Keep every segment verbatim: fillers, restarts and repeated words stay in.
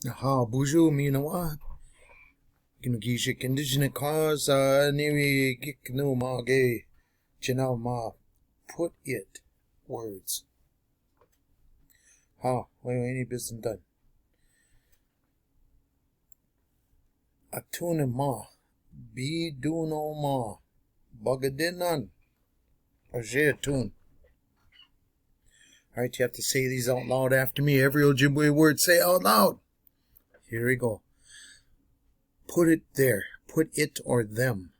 Aha, bonjour, mi nawa. Gino gije kindijine cause, uh, niwi gik no ma ge, jina ma put it words. Ha, wait, wait, any business done. Atun ma. Bidun o ma. Bugadinan. Aje atun. All right, you have to say these out loud after me. Every Ojibwe word, say out loud. Here we go. Put it there. Put it or them.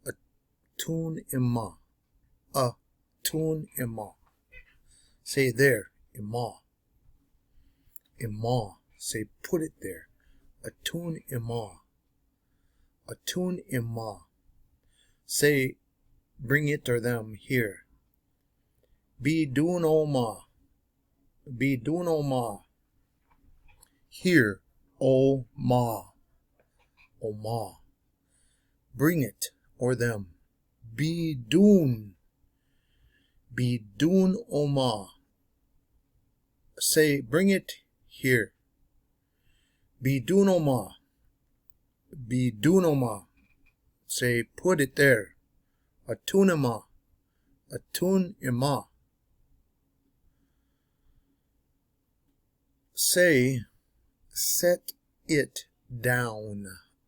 Atun ima. Atun ima. Say there. Ima. Ima. Say put it there. Atun ima. Atun ima. Say bring it or them here. Bidun o ma. Bidun o ma. Here. O ma. O ma. Bring it or them. Bidun. Bidun o ma. Say, bring it here. Bidun o ma. Bidun o ma. Say, put it there. Atun ima. Atun ima. Say, set it down.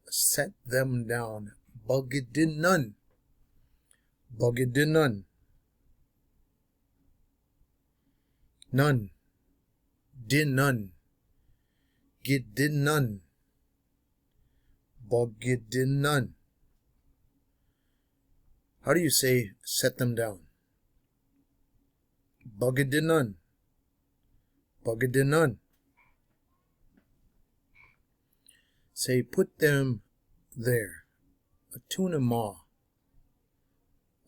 Set them down. Bugadinan. Bugadinan. Nan. Dinan. Gadinan. Bugadinan. How do you say set them down? Bugadinan. Bugadinan. Say put them there. Atun ima.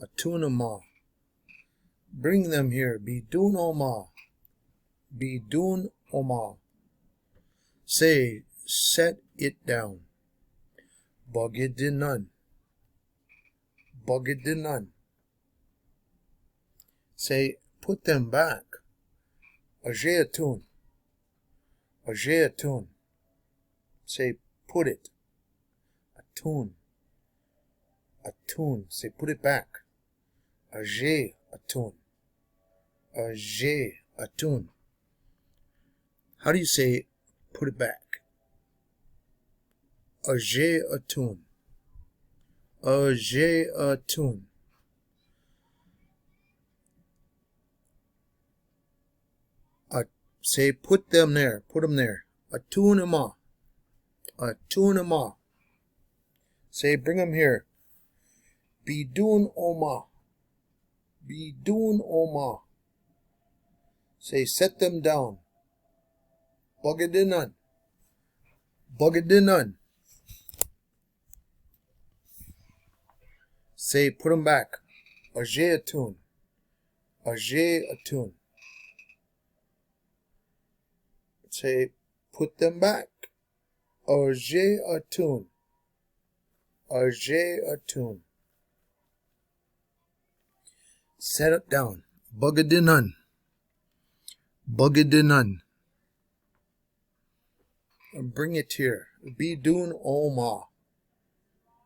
Atun ima. Bring them here. Bidun o ma. Bidun o ma. Say, set it down. Bugadinan. Bugadinan. Say, put them back. Aje atun. Aje atun. Say, put it. Atun. Atun. Say, put it back. Aje atun. Aje atun. How do you say put it back? Aje atun. Aje atun. Uh, say put them there. Put them there. Atun ima. Atun ima. Say bring them here. Bidun o ma. Bidun o ma. Say set them down. Bugadinan. Bugadinan. Say put them back. Aje atun. Aje atun. Say put them back. Aje atun. Aje atun. Set it down. Bugadinan. Bugadinan. Bring it here. Bidun o ma.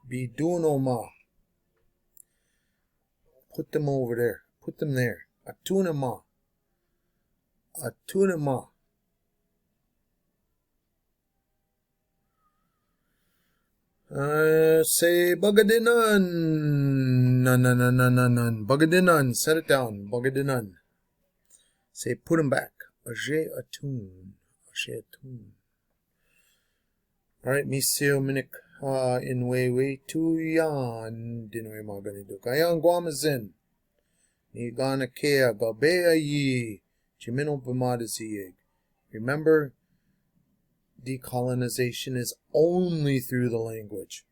Bidun o ma. Put them over there. Put them there. Atun ima. Atun ima. Uh, say bugadinan. Nan, nan, nan, nan, nan, nan. Bugadinan. Set it down. Bugadinan. Say put them back. Aje atun. Aje atun. All right, misil minik, uh, in way way to yan dinwe magani duk. Ayan guamazen. Ni gana kea gabea yi. Jimino bamada ziyeg. Remember, decolonization is only through the language.